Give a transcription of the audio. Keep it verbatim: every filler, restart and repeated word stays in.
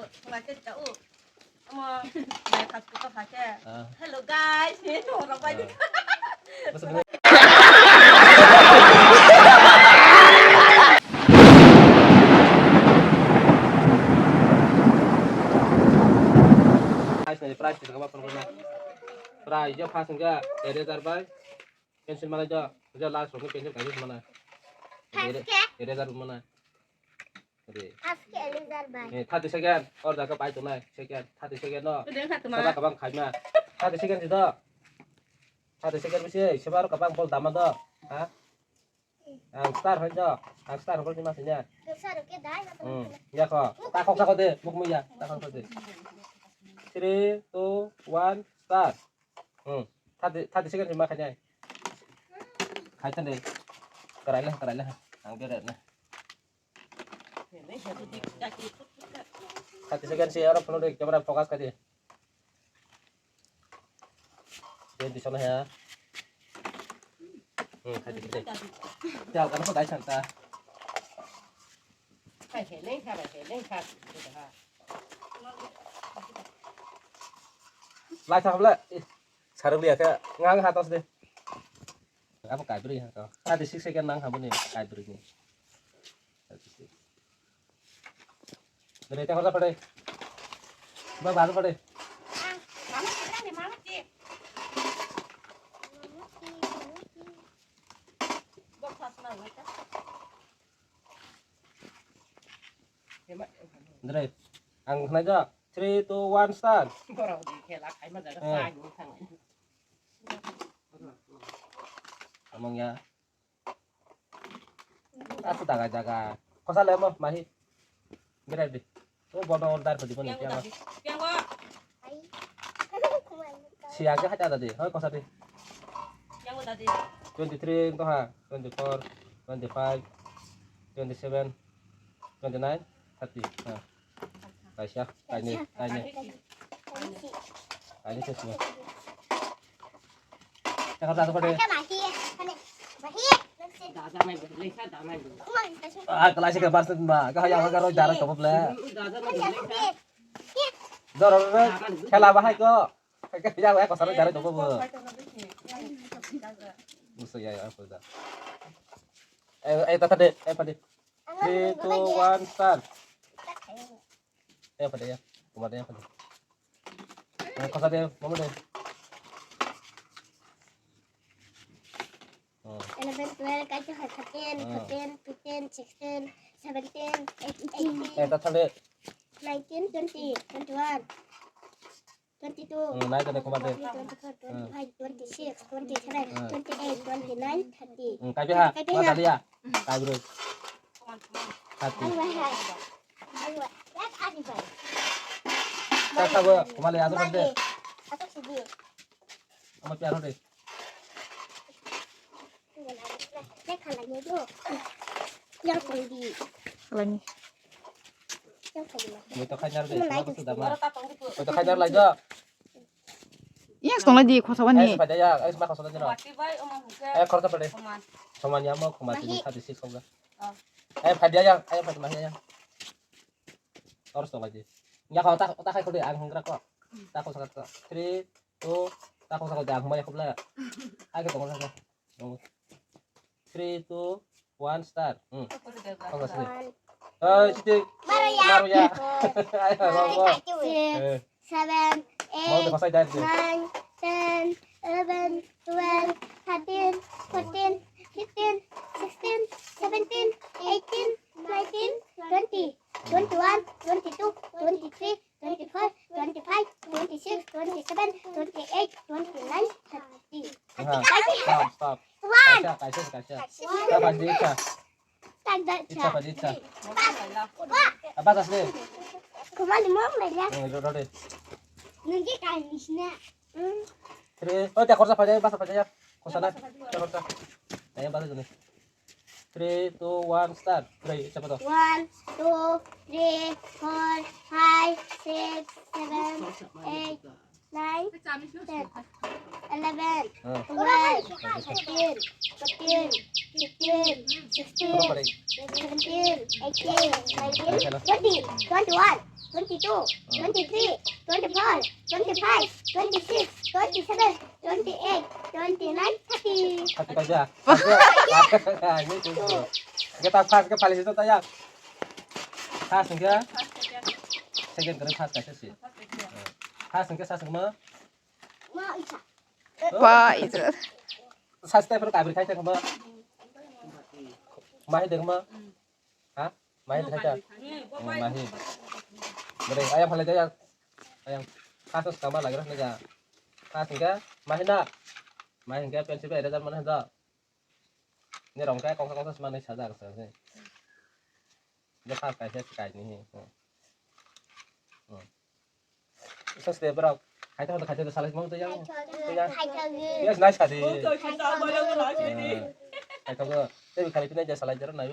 Wala ke jao. Amo, mai khas ko kha ke. Ah. Hello guys, ni to ro bai. Ah. Masa bener. Price ni, price ni, kaba pun kena. Price jo first enggak, eraser bai. Pencil mana jo, jo last rok pencil kaji mana. Eraser mana. Re. Aske eraser bai. Eh, thirty second. Or jaga pai tongnai. Second. Thirty second no. Udah enggak tuh, Saba Ma? Kabang khaima. Thirty second sih do. Thirty second bisi. Saba aro kabang bol dama do. Ha? Ang star hoi do. Ang star hoi do mas nya. Dosa ruke dai na. Hmm. Ya ko. Ta khok sa ko de. Muk muk ya. Ta khok sa de. Three, two, one, start. Hmm. Thirty, thirty second sih ma khainai. Khai thande. Karai le, karai le. Ang bere na. Thirty second sih aro phone de camera focus khai di. Dia di sana ya. Hmm, khai di. Ya, kan apa dai santa. Lai thang le. Sarang liya khe ngang ha tos de. Abo kaibri ha to. Thirty six second nang ha boni kaibri ni. Dere te horda pade. Ba ba pade. Dere. Ang khnai jo. Three, two, one, start. Borok di khela khaima jaga Eh. Sa ni thang. Among ya. Asa daga daga. Kosa le mo mahi. Gere di. O bono order padi bono Yang piang. Tadi. Yang kok. Siya ke hata tadi. Hoi kosa di. Yang kok tadi. Twenty three to ha. Twenty four, twenty five, twenty seven, twenty nine, thirty. Ha. Kaisa, kaini, kaini. Kaini sesmo. Tengah satu pada. Ah, kelas ke pas ma. Kau yang kau dara kau bela. Dor, dor, dor. Khela bahai ko. Kau yang kau sana dara kau bela. Musuh ya, ya, apa dah? Eh, eh, tata de, eh, pade. Three, two, one, start. Eh, pade ya. Kuma de, pade. Eh, kosa de, mama de. Oh. Eleven, twelve, kaisa hai thirteen, Ah. fourteen, fifteen, sixteen, seventeen, eighteen, Eh, tata de. Nineteen, twenty, twenty-one. Twenty-two, Hmm, nai tadi kuma de. Twenty-four, Hmm. twenty-five, twenty-six, twenty-seven, Hmm. twenty-eight, twenty-nine, thirty. Hmm, kai piha? Kai piha? Ma tadi ya? Kai bro. Thirty. Ang wahai. Ang wahai. Yak ani bai. Kau kau kuma le asal de. Asal sidi. Ama piaro de. Yang kali. Yang kali. Mui to khainar de, Mui ma to khainar lai jo. Yang song lai di, khosa wani. Eh, pada ya, eh, ma khosa wani. Eh, khorta pada. Soman ya mo, khoma tini thirty six khoga. Eh, pada ya, eh, pada ma ya. Or song lai di. Ya kho ta, ta khai khode ang hungra ko. Ta khosa ko. Three, two, ta khosa ko ang mai khobla. Ai ko tong sa. Oh. Three, two, one, start. Hmm. Apa sih? One. Eh, siti. Baru ya. Baru ya. Four, Ayo, five, Robo. Six, Eh. seven, Mau eight, dikasih jahit deh. Nine, ten, eleven, twelve, thirteen, fourteen, fifteen, sixteen, seventeen, eighteen, nineteen, twenty, twenty-one, twenty-two, twenty-three, twenty-four, twenty-five, twenty-six, twenty-seven, twenty-eight, twenty-nine, thirty. Aha, stop, stop. One. Kaisa, kaisa, kaisa. Kaisa. Kaisa, kaisa. Tanda Icha cha. Pada icha. Wah. Apa tas ni? Kumali mo mela. Eh, ro, ro, de. Nunggi kai misna. Hmm. Three. Oh, te khorsa pada, basa pada ya. Khorsa na. Te khorsa. Te basa jone. Three, two, one, start. Three, siapa tu? One, two, three, four, five, six, seven, eight, nine, ten, eleven, Ah. Twelve, thirteen, fourteen, fifteen, sixteen, Berapa, Dek? Seventeen, eighteen, nineteen, Berapa, Dek? Twenty, twenty-one. twenty-two, twenty-three, twenty-four, twenty-five, twenty-six, twenty-seven, twenty-eight, twenty-nine, thirty. Thirty kaisa. Hingke ta first ke phali sito ta ya. First hingke second kare first kaisa si. First hingke sa singma. Ma isa. Ba, ijat. Sa step ro kabri khai ta ma. Mahi deng ma. Ha? Mahi khai ta. Hmm, mahi. Bere, ayang phale jaya. Ayang. Kaso skama lagi rah naja. Kas hingke mahi na. Mahi hingke pensi be eraser mana da. Ni rong kai kongsa kongsa sima nai saja kasa se. Ni pas kai se kai ni. Hmm. Hmm. Sa step ro. Khai ta khai ta salai mau ta yang. Khai ta. Yes, nice kadi. Khai ta. Khai ta. Te bi khali pina ja salai jero nai.